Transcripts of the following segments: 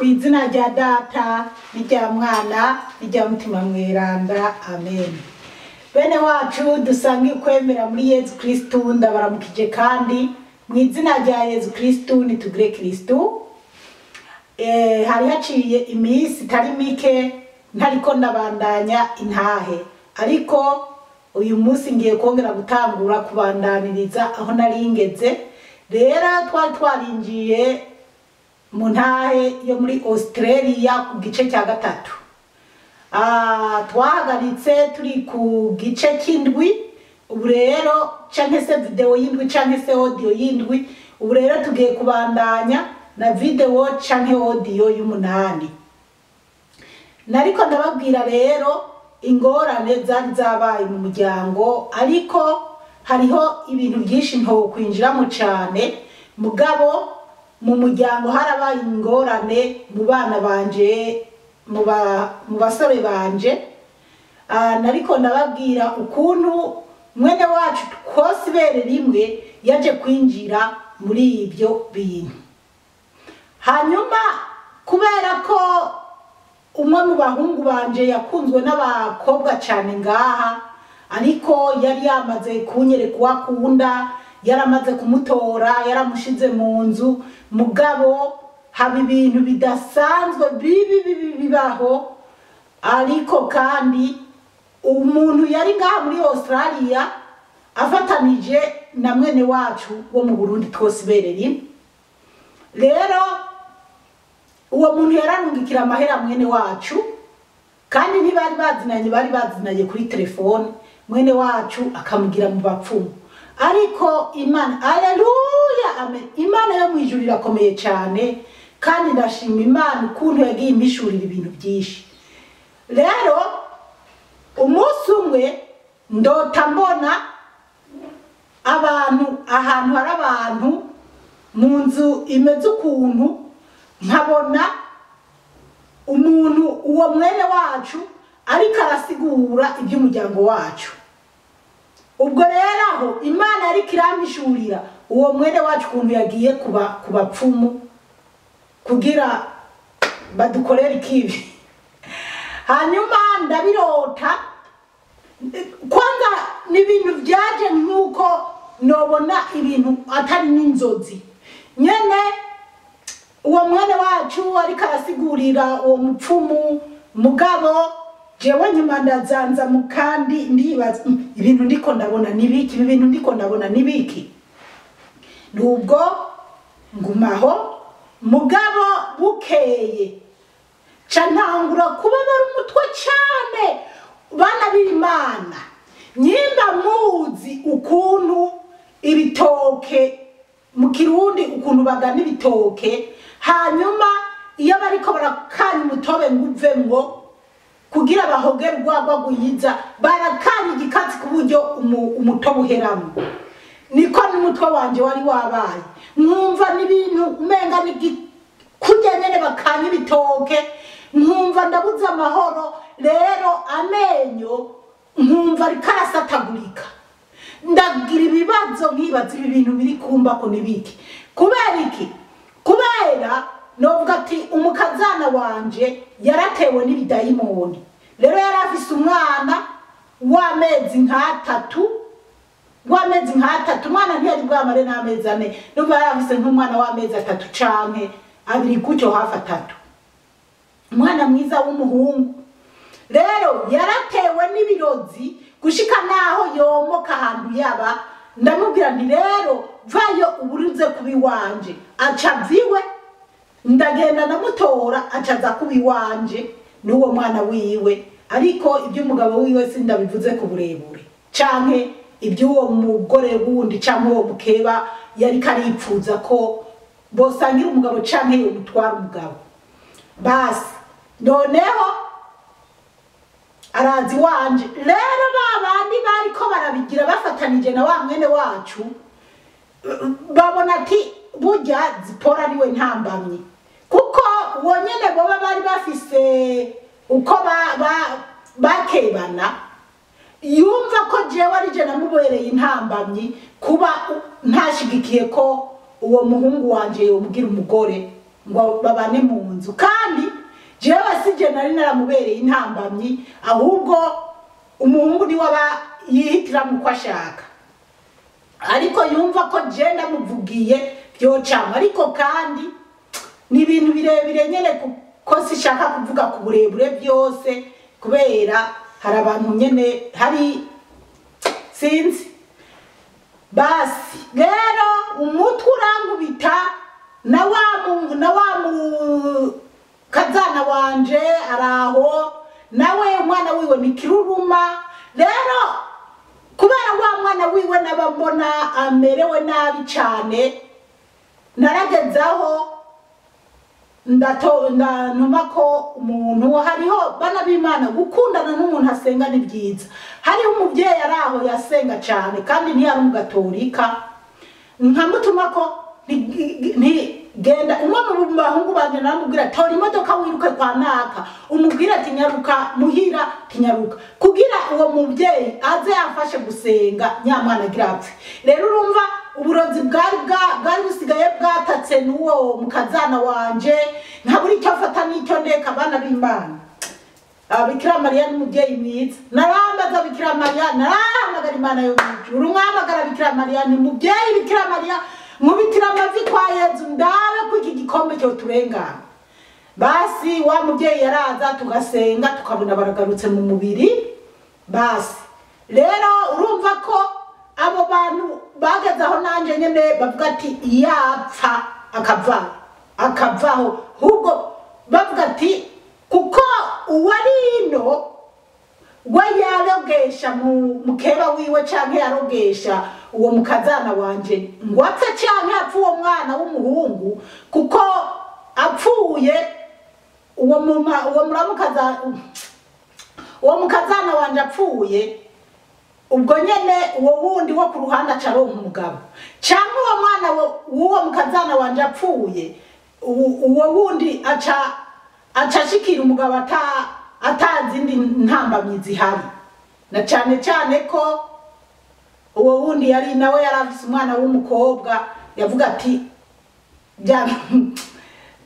Ku izina rya Data n'irya Mwana n'irya Mutima Mweranda, amen. Bene wacu dusange kwemera muri Yezu Kristu, ndabaramukije kandi mu izina rya Yezu Kristu nitugire Kristu. Hari haciye iminsi itari mike ntariko ndabandanya intahe, ariko uyu munsi ngiye kongera gutangura kubandaniriza aho nari ngeze. Rero twari twarinjiye mu ntahe yo muri Australia ku gice cya gatatu. Twahagaritse turi ku gice cy'indwi, ubu rero canke se video y'indwi canke se audio y'indwi, ubu rero tugiye kubandanya na video canke audio y'umunani. Nariko ndababwira rero ingorane zari zabaye mu muryango, ariko hariho ibintu byinshi ntokwinjiramo cane. Mugabo mu muryango harabaye ingorane mu bana banje, mu basore banje. Nariko ndababwira ukuntu mwene wacu twose ibere rimwe yaje kwinjira muri ibyo bintu. Hanyuma kubera ko umwe mu bahungu banje yakunzwe n'abakobwa cyane ngaha, ariko yari yamaze kunyereka uwo akunda, yaramaze kumutora, yaramushize mu nzu. Mugabo haba ibintu bidasanzwe bibi bibi bibaho. Ariko kandi umuntu yari ngaha muri Australia afatanije na mwene wacu wo mu Burundi twose ibere rimwe. Rero uwo muntu yararungikira amahera mwene wacu, kandi ntibari bazinanye, bari bazinanye kuri telefone. Mwene wacu akamugira mu bapfumu. Ariko Imana, haleluya, amen, Imana yo mwijuru irakomeye cyane, kandi ndashima Imana ukuntu yagiye impishurira ibintu byinshi. Rero umunsi umwe ndota mbona abantu ahantu hari abantu mu nzu imeze ukuntu, nkabona umuntu uwo mwene wacu ariko arasigura iby'umuryango wacu. Ubwo rero aho Imana ariko irampishurira uwo mwene wacu ukuntu yagiye kuba ku bapfumu kugira badukorere ikibi. Hanyuma ndabirota. Kwanza ni ibintu byaje nk'uko nobona ibintu atari n'inzozi nyene. Uwo mwene wacu ariko arasigurira uwo mupfumu, mugabo jewe nyuma ndazanza mukandi ndibaza ibintu ndiko ndabona nibiki, ibintu ndiko ndabona nibiki. Nubwo ngumaho, mugabo bukeye ca ntangura kubabara umutwe cyane. Bana b'Imana, nyimba muzi ukuntu ibitoke mu Kirundi ukuntu bagana ibitoke, hanyuma iyo bariko barakanya umutobe nguvemwo kugira bahogere urwagwa rwiza, barakanya igikatsi ku buryo umutobe uheramo. Niko n'umutwe wanje wari wabaye, nkumva n'ibintu umenga kurya nyene bakanya ibitoke, nkumva ndabuze amahoro. Rero amenyo nkumva ariko arasatagurika, ndagira ibibazo nkibaza ibi bintu biri kumbako nibiki. Kubera iki? Kubera novuga ati umukazana wanje yaratewe n'ibidayimoni. Rero yari afise umwana w'amezi nk'atatu, w'amezi nk'atatu, umwana ntiyari bwamare n'amezi ane, numva yari afise nk'umwana w'amezi atatu canke abiri gutyo, hafi atatu, umwana mwiza w'umuhungu. Rero yaratewe n'ibirozi gushika naho yomoka ahantu yaba. Ndamubwira nti rero vayo uburuze kuba iwanje, aca aviwe. Ndagenda ndamutora, aca aza kuba iwanje n'uwo mwana wiwe. Ariko iby'umugabo wiwe sindabivuze ku burebure, canke iby'uwo mugore wundi canke uwo mukeba yariko aripfuza ko bosangira umugabo canke yomutwara umugabo. Basi noneho arazi wanje. Rero babandi bariko barabigira bafatanije na wa mwene wacu, babona ati burya Zipora niwe ntambamye, kuko uwo nyene boba bari bafise uko bakebana. Yumva ko jewe ari je namubereye intambamyi kuba ntashigikiye ko uwo muhungu wanje yomugira umugore. ngo babane mu nzu. Kandi jewe sije nari naramubereye intambamyi, ahubwo umuhungu ni waba yihitira mu kwashaka, ariko yumva ko je ndamuvugiye byocama. Ariko kandi ni ibintu birebire nyene ko sishaka kuvuga ku burebure byose, kubera hari abantu nyene hari sinzi. Basi rero umutwe urangubita na wa mukazana wanje araho, nawe umwana wiwe ni kiruruma. Rero kubera wa mwana wiwe nabambona amerewe nabi cyane, naragezaho ndatuma ko umuntu hariho bana b'Imana gukundana n'umuntu asenga ni byiza. Hariho umubyeyi araho yasenga cyane kandi ntiyari umugatolika, nkamutuma ko genda umwe mu bahungu banje naramubwira tora imodoka wiruke kwa naka, umubwira ati nyaruka muhira, tinyaruka, kugira uwo mubyeyi aze afashe gusenga nyamwana agira apfe. Rero urumva uburozi bwari busigaye bwatatse n'uwo mukazana wanje, ntaburi icyo afata n'icyo ndeka. Abana b'Imana, Bikira Mariya ni umubyeyi mwiza, narambaza Bikira Mariya, narahamagara Imana yo mw'ijuru, nkahamagara Bikira Mariya, ni mubyeyi Bikira Mariya, nkubitira amavi kwa Yezu ndabe ko iki gikombe cyo turengana. Basi wa mubyeyi yaraza tugasenga tukabona baragarutse mu mubiri. Basi rero urumva ko abo bantu bageze aho nanje nyene bavuga ati yapfa akavaho, ahubwo bavuga ati kuko uwari ino we yarogesha mukeba wiwe canke yarogesha uwo mukazana wanje ngo apfe canke apfe uwo mwana w'umuhungu, kuko apfuye uwo uwo mukazana wanje apfuye, ubwo nyene uwo wundi wo ku ruhande acaronka umugabo, canke uwo mwana w'uwo mukazana wanje apfuye, uwo wundi acashikira umugabo atazindi ntambamyi zihari. Na cyane cyane ko uwo wundi yari nawe yarafise umwana w'umukobwa, yavuga ati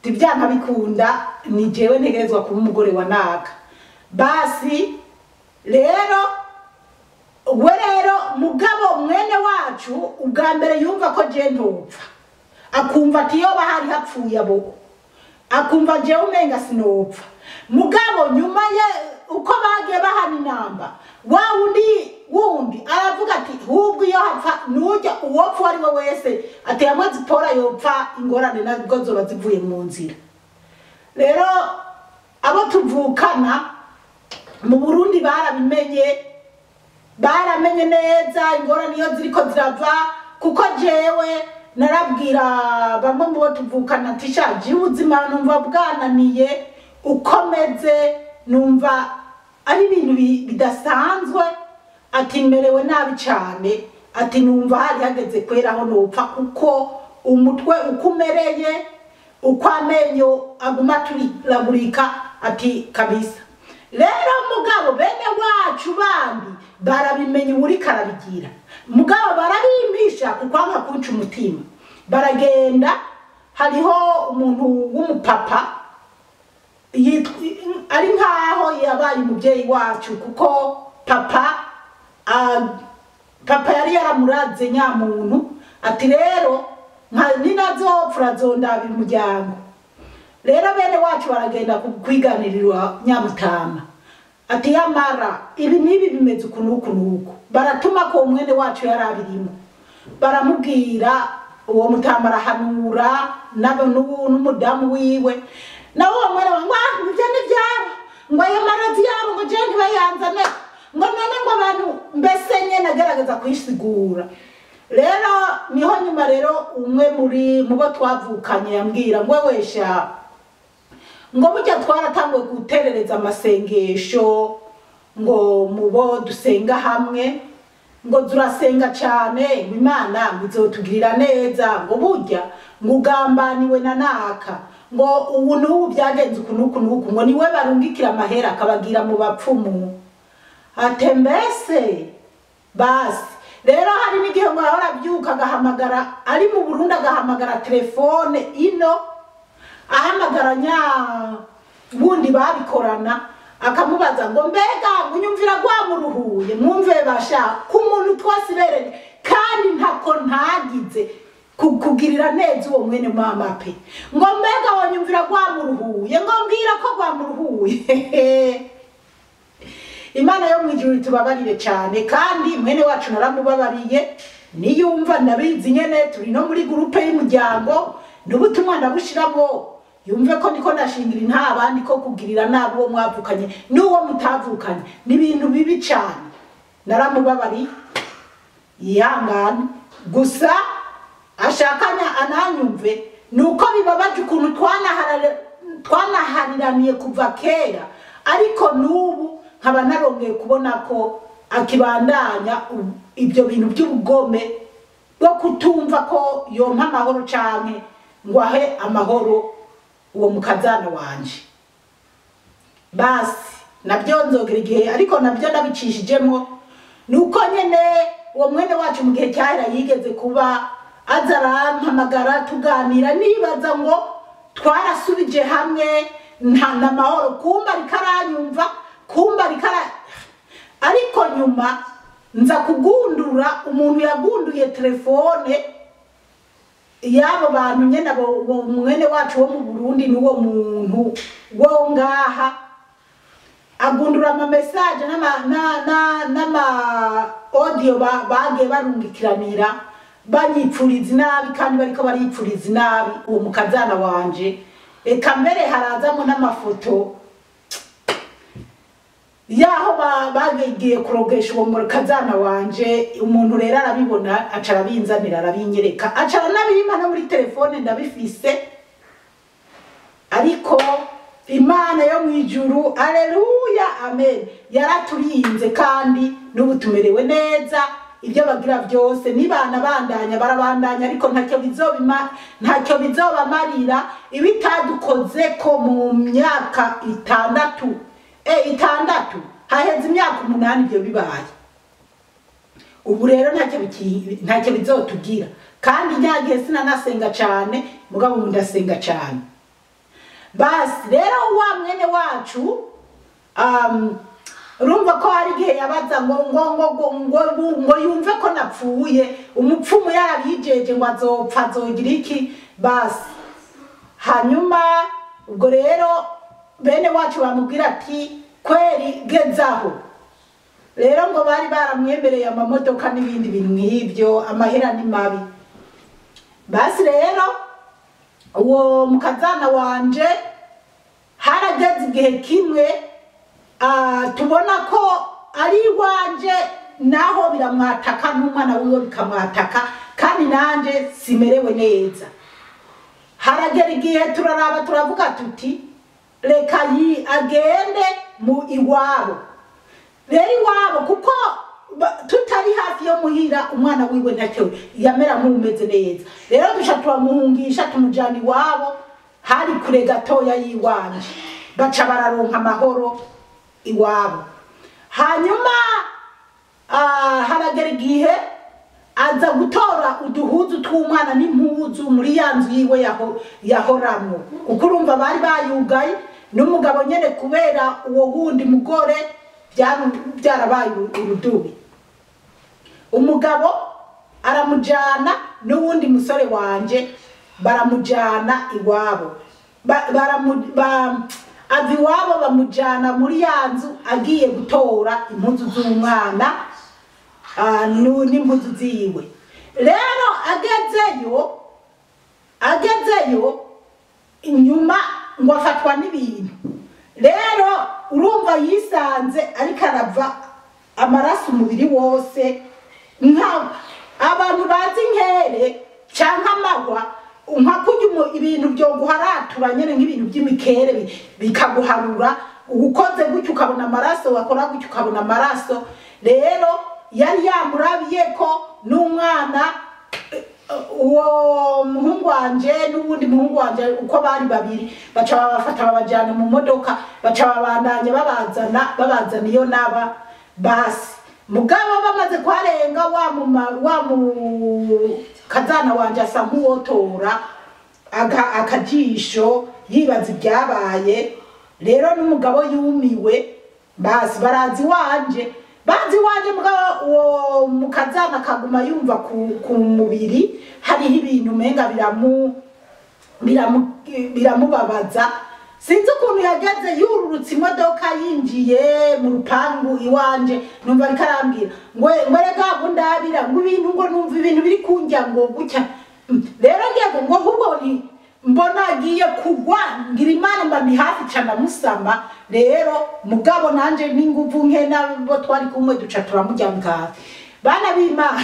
byanka bikunda ni jewe ntegerezwa kuba umugore wa naka. Basi rero we rero mugabo mwene wacu ubwa mbere yumva ko je ntopfa, akumva ati yoba hari hapfuye abo, akumva jewe umenga sinopfa. Mugabo nyuma ye uko bagiye bahana inamba, wa wundi aravuga ati hubwo iyo hapfa nujya uwopfa ari we wese ati amwe zipora yopfa ingorane nabwo zoba zivuye mu nzira. Rero abo tuvukana mu Burundi barabimenye, baramenye neza ingorane iyo ziriko zirava, kuko jewe narabwira bamwe mu bo tuvukana ati sha ubuzima numva bwananiye ukomeze, numva ari ibintu bidasanzwe, ati merewe nabi cyane, ati numva hari hageze kweraho nopfa, kuko umutwe ukumereye uko amenyo aguma turagurika, ati kabisa. Rero mugabo bene wacu bandi barabimenye uri karabigira, mugabo barabimpisha kukwanga kunca umutima. Baragenda hariho umuntu w'umupapa ari nkaho yabaye umubyeyi wacu, kuko papa yari yaramuraze nyamuntu, ati rero ninazopfura zondabira umuryango. Rero bene wacu baragenda kwiganirirwa nyamutama, ati yamara ibi nibi bimeze uku nuku nuku. Baratuma ko mwene wacu yarabirimo, baramubwira uwo mutama arahanura n'umudamu wiwe, na uwo mwene wa ngo ibyo ni byabo, ngo ayo marozi yabo ngo je ntibayanzane, ngo none ngo abantu mbese nyene agerageza kwisigura. Rero niho nyuma rero umwe muri mubo twavukanye yambwira ngo wesha ngo burya twaratanguye guterereza amasengesho ngo mubo dusenga hamwe, ngo turasenga cyane ngo Imana ngo izotugirira neza, ngo burya ngo ugambaniwe na naka, ngo ubu n'ubu byagenze uku n'uku n'uku, ngo niwe barungikira amahera akabagira mu bapfumu. Ate mbese basi rero hari n'igihe ngo ahora abyuka agahamagara ari mu Burundi, agahamagara telefone ino ahamagara nya wundi babikorana akamubaza ngo mbega unyumvira rwamuruhuye, mwumve basha ku muntu twasibereye kandi ntako ntagize kugirira neza uwo mwene mama pe, ngo mbega wanyumvira rwamuruhuye, ngo mbwira ko rwamuruhuye. Imana yo mwijuru tubabarire cyane, kandi mwene wacu naramubabariye, niyumva nabizi nyene turi no muri groupe y'umuryango n'ubutumwa ndabushiramo, yumve ko niko ndashingira nta bandi ko kugirira nabo uwo mwavukanye n'uwo mutavukanye ni ibintu bibi cyane. Naramubabariye yihangane, gusa ashakanya ananyumve nuko bibabaje ukuntu twanahariraniye kuva kera, ariko n'ubu nkaba narongeye kubona ko akibandanya ibyo bintu by'ubugome bwo kutumva ko yompa amahoro canke ngo ahe amahoro uwo mukazana wanje. Basi nabyo nzogera igihe, ariko nabyo nabicishijemo nuko nyene uwo mwene wacu mu gihe cyahera yigeze kuba aza arampamagara tuganira, nibaza ngo twarasubije hamwe nta namahoro, kumba rikaranyumva kumba rikara, ariko nyuma nza kugundura umuntu yagunduye telefone yabo bantu nyene abo mwene wacu wo mu Burundi n'uwo muntu wo ngaha, agundura ama message n'ama audio bagiye barungikiranira banyipfuriza inabi, kandi bariko baripfuriza inabi uwo mukazana wanje. Eka mbere harazamo n'amafoto yaho bagiye kurogesha uwo mukazana wanje. Umuntu rero arabibona aca arabinzanira arabinyereka, aca aranabimpa no muri telefone ndabifise. Ariko Imana yo mwijuru, aleluya, amen, yaraturinze kandi n'ubu tumerewe neza. Ibyo bagira byose nibana bandanya barabandanya, ariko ntacyo bizobamarira ibitadukoze ko mu myaka itandatu, itandatu haheze imyaka 8 ibyo bibaye. Ubu rero ntacyo bizotugira, kandi nyagihe sinanasenga cyane, mugabo ndasenga cyane. Basi rero wa mwene wacu urumva ko hari igihe yabaza ngo ngo ngo ngo ngo yumve ko napfuye, umupfumu yarabijeje ngo azopfa azogira iki. Basi hanyuma ubwo rero bene wacu bamubwira ati kweri gezaho. Rero ngo bari baramwemereye amamodoka n'ibindi bintu nk'ibyo, amahera ni mabi. Basi rero uwo mukazana wanje harageze igihe kimwe tubona ko ari wanje naho biramwataka n'umwana wiwe bikamwataka, kandi nanje simerewe neza. Haragera igihe turaraba turavuga tuti reka agende mu iwabo. Rero iwabo kuko tutari hafi yo muhira, umwana wiwe ntacyo yamera nk'umeze neza. Rero duca turamuhungisha tumujana iwabo, hari kure gatoya yiwanje, baca bararonka amahoro iwabo. Hanyuma haragera igihe aza gutora uduhuzu tw'umwana n'impuzu muri ya nzu yiwe yahoramwo, kuko urumva bari bayugaye n'umugabo nyene kubera uwo wundi mugore byarabaye urudubi. Umugabo aramujana n'uwundi musore wanje baramujana iwabo, ava iwabo bamujana muri ya nzu agiye gutora impuzu z'umwana n'impuzu ziwe. Rero agezeyo inyuma ngo afatwa n'ibintu. Rero urumva yisanze ariko arava amaraso umubiri wose, nka abantu bazi inkere canke amagwa, nka kurya ibintu byo guharatura nyene nk'ibintu by'imikere bikaguharura, ukoze gutyo ukabona amaraso, wakora gutyo ukabona amaraso. Rero yari yamurabiye ko n'umwana uwo muhungu wanje n'uwundi muhungu wanje uko bari babiri, baca babafata babajana mu modoka, baca babandanya babazana iyo naba. Basi mugabo bamaze kuharenga wa mukazana wanje asa nk'uwotora akajisho yibaza ibyabaye. Rero n'umugabo yumiwe, basi barazi wanje, bazi wanje, mugabo uwo mukazana kaguma yumva ku mubiri hariho ibintu umenga biramubabaza. Sinzi ukuntu yageze yururutse imodoka yinjiye mu rupangu iwanje, numva ariko arambwira ngo ngo rega ngo ndabira ngo ibintu, ngo numva ibintu biri kunjya ngo gutya. Rero ngiye ngo ahubwo ni mbona agiye kugwa, ngira Imana mba ndi hafi ca ndamusama. Rero mugabo nanje n'inguvu nke nabo twari kumwe duca turamuryamika hasi. Bana b'Imana,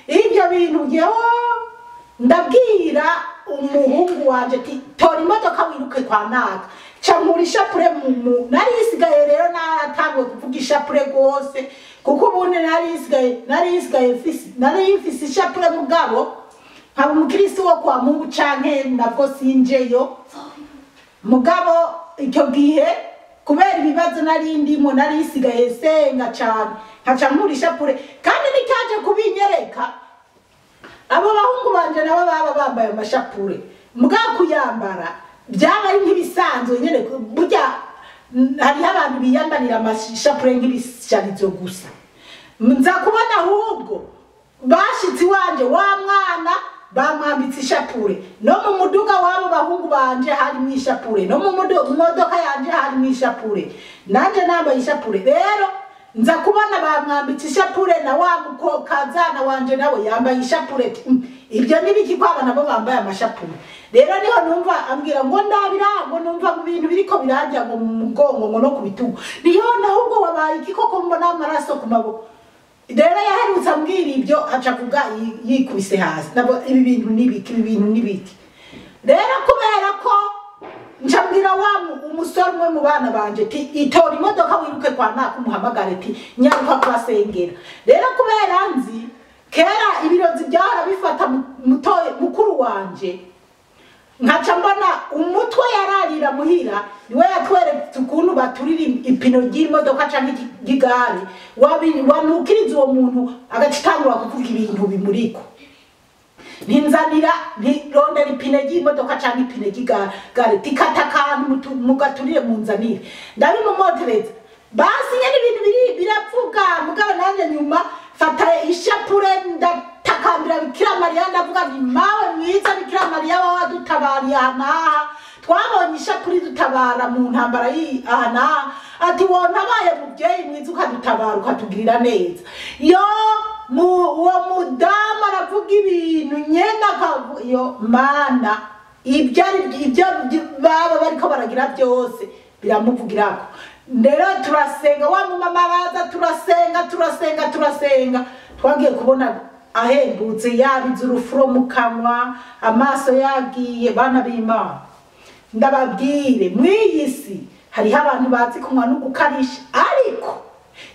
ibyo bintu yo ndabwira umuhungu wanje ati: "Tora imodoka wiruke kwa naka." Ca nkura ishapure mu nari isigaye. Rero naratanguye kuvuga ishapure rwose, kuko ubundi nari mfise ishapure, mugabo nkaba umukristo wo kwa Mungu canke nabwo sinjeyo. Mugabo icyo gihe kubera ibibazo nari ndimo, nari isigaye senga cane, nkaca nkura ishapure. Kandi nikaje kubinyereka, abo bahungu banje nabo baba bambaye amashapure, mugabo kuyambara byaba ari nk'ibisanzwe nyene. Burya hariho abantu biyambarira amashapure nk'ibisharizo gusa. Nza kubona ahubwo bashitsi wanje, wa mwana bamwambitse ishapure, no mu muduga w'abo bahungu banje harimo ishapure, no mu modoka yanje harimo ishapure, nanje nambaye ishapure. Rero nza kubona bamwambitse ishapure, na wa mukazana wanje nawe yambaye ishapure. Ibyo nibiki kwaba nabo bambaye amashapure? Rero niho numva ambwira ngo ndabira ngo numva mu bintu biriko birarya ngo mu mugongo ngo no ku bitugu. Niyo ahubwo wabaye iki koko, mbona amaraso ku maboko? Rero yaherutse ambwira ibyo, aca avuga yikubise hasi nabo: "Ibi bintu nibiki? Ibi bintu nibiki?" Rero kubera ko ncambwira wa umusore umwe mu bana banje ti: "Itora imodoka wiruke kwa naka, umuhamagare ti nyaruka kubasengera." Rero kubera nzi kera ibirozi byahora bifata mutoye mukuru wanje, nkaca mbona umutwe yararira muhira, niwe yatweretse ukuntu baturira ipino ry'imodoka canke ry'igare, wanukiriza uwo muntu agaca itangura kuvuga ibintu bimuriko. Ntinzanira, ntirondera ipine ry'imodoka canke ipine ry'igare, tikata akantu mugaturire munzanire. Ndabimumotereza, basi nyene ibintu biri biravuga. Mugabo nanjye nyuma fata ishapure, ndatakambira Bikira Mariya, ndavuga nti: "Mawe mwiza Bikira Mariya, wowe wadutabariye aha n'aha, twabonye ishapure idutabara mu ntambara aha n'aha, ati wontabaye mubyeyi mwiza, ukadutabara, ukatugirira neza." Yo mu uwo mudamu aravuga ibintu nyene yo mana, ibyo ari ibyo baba bariko baragira byose biramuvugirako. Rero turasenga, wa mumama baza turasenga, turasenga, turasenga. Twagiye kubona ahembutse, yabize urufuro mu kanwa, amaso yagiye. Bana b'Imana, ndababwire, mw'iyi si hariho abantu bazi kunywa no gukarisha, ariko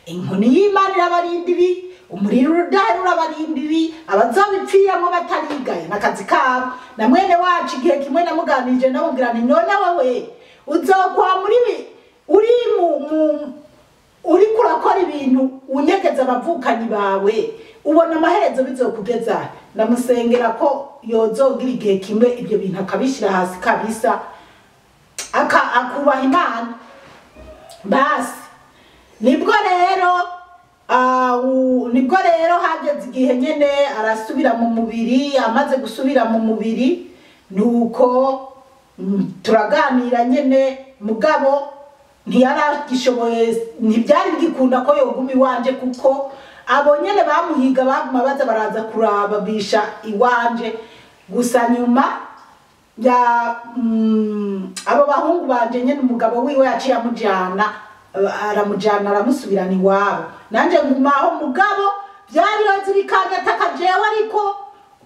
inkoni y'Imana irabarinda ibi, umuriro udahera urabarinda ibi. Abazobipfiramo batarigaye n'akazi kabo. Na mwene wacu igihe kimwe namuganirije, namubwira nti: "None wewe uzokwa muri uri mu uriko urakora ibintu unyegeza abavukanyi bawe, ubona amaherezo bizokugeza?" Ndamusengera ko yozogira igihe kimwe ibyo bintu akabishyira hasi kabisa, akubaha Imana. Basi nibwo rero hageze igihe nyene arasubira mu mubiri. Amaze gusubira mu mubiri, nuko turaganira nyene, mugabo ntiyaragishoboye, ntibyari bigikunda ko yoguma iwanje, kuko abo nyene bamuhiga baguma baza baraza kuraba bisha iwanje gusa. Nyuma ya abo bahungu banje nyene, umugabo wiwe yaciye amujana, aramujana, aramusubirana iwabo, nanje ngumaho. Mugabo byari bikanyataka jewe, ariko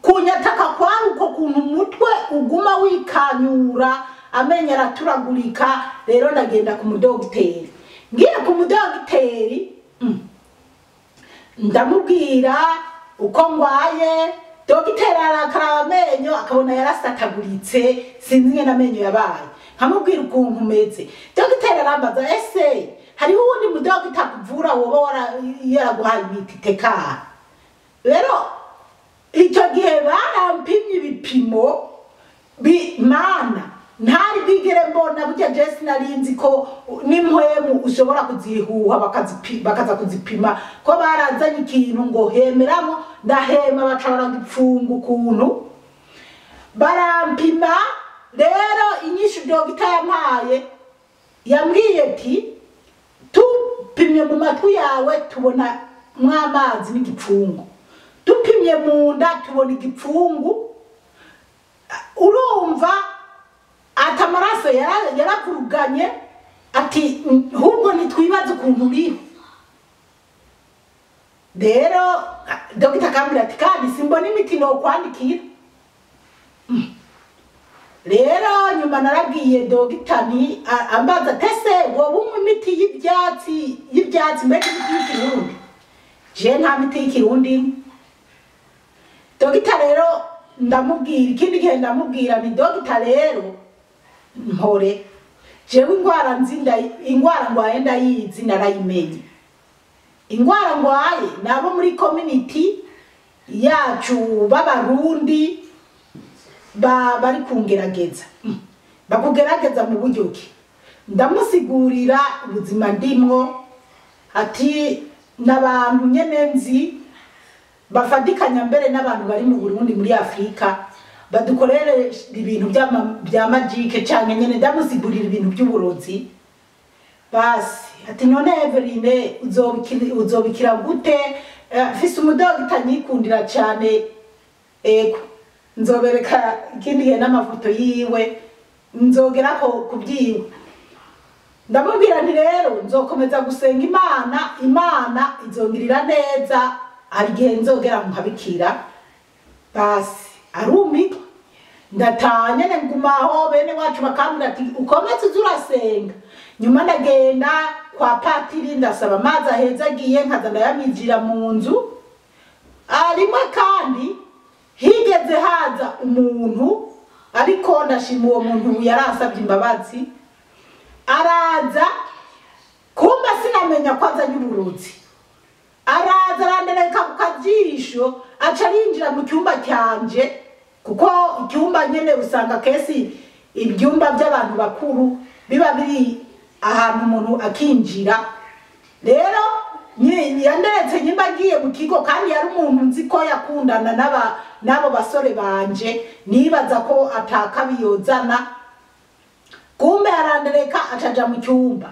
kunyataka kwari uko kuntu umutwe uguma wikanyura, amenyo araturagurika. Rero ndagenda ku mudogiteri. Ngiye ku mudogiteri, ndamubwira uko ngwaye. Dogiteri arakaraba amenyo, akabona yarasataguritse, sinzi ingene amenyo yabaye. Nkamubwira ukuntu umeze. Dogiteri arambaza: "Ese hariho uwundi mudogita akuvura woba yaraguhaye imiti?" Teka rero icyo gihe barampimye ibipimo mana ntari bwigere. mbona burya je sinarinzi ko n'impwemu ushobora kuzihuha bakaza kuzipima, ko barazanye ikintu ngo hemeramo, ndahema baca baragipfunga ukuntu barampima. Rero inyishu dogita yampaye yambwiye ati tupimye mu matwi yawe tubona mw'amazi n'igipfungu, dupimye mu nda tubona igipfungu. Urumva ati amaraso yaravuruganye, ati ahubwo ntitwibaze ukuntu uriho. Rero dogita akambwira ati kandi simbona imiti nokwandikira. Rero nyuma narabwiye dogita nti ambaza tese wowe unywa imiti y'ibyatsi mbega imiti y'ikirundi? Je nta miti y'ikirundi. Dogita rero ndamubwira ikindi gihe ndamubwira ni dogita rero mpore jewe ingwara nzinda ingwara ngwaye ndayizi narayimenye. Ingwara ngwaye nabo muri community yacu b'abarundi bari kungerageza, bakugerageza mu buryo ki? Ndamusigurira ubuzima ndimwo, ati n'abantu nyene nzi bafadikanya mbere n'abantu bari mu Burundi muri Afrika badukorere ibintu bya magic canke nyene, ndamusigurira ibintu by'uburozi. Basi ati none Everine uzobikira gute? Mfise umudogita nyikundira cane, ego nzobereka ikindi gihe n'amafoto yiwe, nzogerako kubyiwe. Ndamubwira nti rero nzokomeza gusenga Imana, Imana izongirira neza, hari igihe nzogera nkabikira. Basi arumirwa, ndataha nyene ngumaho, bene wacu bakambwira ati ukomeze uze urasenga. Nyuma ndagenda kwa patiri ndasaba amazi ahezagiye, nkaza ndayamijira mu nzu. Rimwe kandi higeze haza umuntu, ariko ndashima uwo muntu yarasabye imbabazi, araza kumba sinamenya ko azanye uburozi. Araza arandereka ku kajisho, aca arinjira mu cyumba cyanje, kuko icyumba nyene usanga kesi ibyumba by'abantu bakuru biba biri ahantu umuntu akinjira. Rero yanderetse nyimba ngiye mu kigo, kandi yari umuntu nzi ko yakundana n'abo basore banje, nibaza ko atakabiyozana. Kumbe arandereka acaja mu cyumba.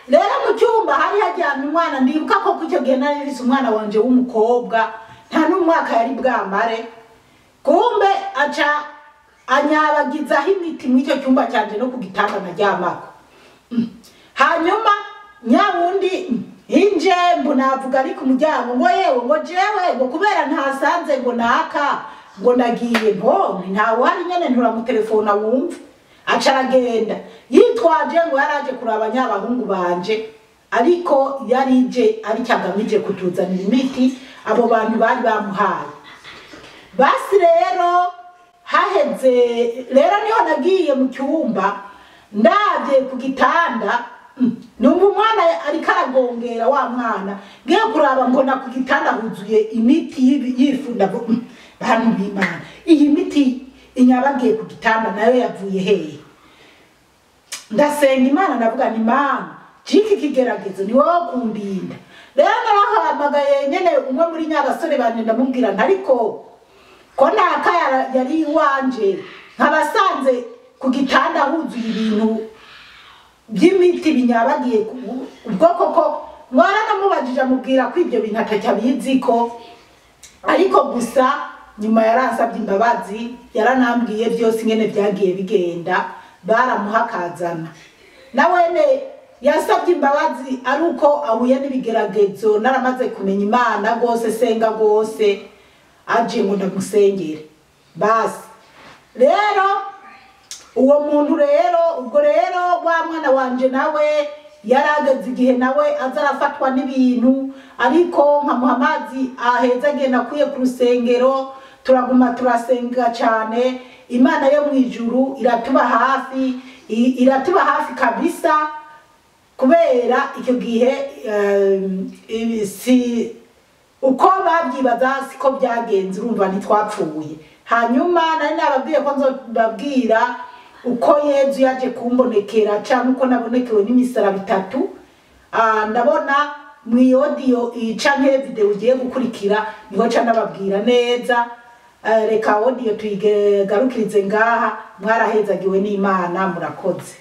Rero mu cyumba hari hajyamye umwana, ndibuka ko icyo gihe nari nfise umwana wanje w'umukobwa, nta n'umwaka yari bwamare. Kumbe aca anyabagizaho imiti muri icyo cyumba cyanje no ku gitanda naryamako. Hanyuma nyawundi inje mbona avuga ari ku muryango ngo yewe ngo jewe ngo kubera ntasanze ngo naka ngo nagiye nto ntawe uhari nyene nturamutelefona wumve. Aca aragenda yitwaje ngo yaraje kuraba nyabahungu banje, ariko yarije ari cyagamije kutuzanira imiti abo bantu bari bamuhaye. Basi rero haheze rero niho nagiye mu cyumba ndavye ku gitanda, numva umwana ariko aragongera wa mwana, ngiye kuraba mbona ku gitanda huzuye imiti y'ifu. Ndavuga bantu b'Imana, iyi miti inyabagiye ku gitanda nayo yavuye hehe? Ndasenga Imana ndavuga ni Imana ciki kigeragezo ni wowe kundinda. Rero narahamagaye nyene umwe muri nyabasore banje ndamubwira nti ariko ko naka yari iwanje nkabasanze ku gitanda huzuye ibintu by'imiti binyabagiye ubwo koko mwaranamubajije amubwira ko ibyo bintu atacyabizi ko, ariko gusa nyuma yaransabye imbabazi, yaranambwiye byose ingene byagiye bigenda, baramuhakazana. Nawene yasabye imbabazi ari uko ahuye n'ibigeragezo, naramaze kumenya Imana gose senga gose, aje ngo ndamusengere. Basi rero uwo muntu rero ubwo rero wa mwana wanje nawe yarageze igihe nawe aza arafatwa n'ibintu, ariko nkamuha amazi aheza agenda akuye ku rusengero, turaguma turasenga cyane, Imana yo mu ijuru iratuba hafi, iratuba hafi kabisa, kubera icyo gihe si uko babyibaza siko byagenze, urumva ntitwapfuye. Hanyuma nari nababwiye ko nzobabwira Uko Yezu yaje kumbonekera cyangwa uko nabonekewe n'imisaraba itatu. Ndabona mu audio canke video ugiye gukurikira niho ca ndababwira neza. Reka audio tuyigarukirize ngaha. Mwarahezagiwe n'Imana, murakoze.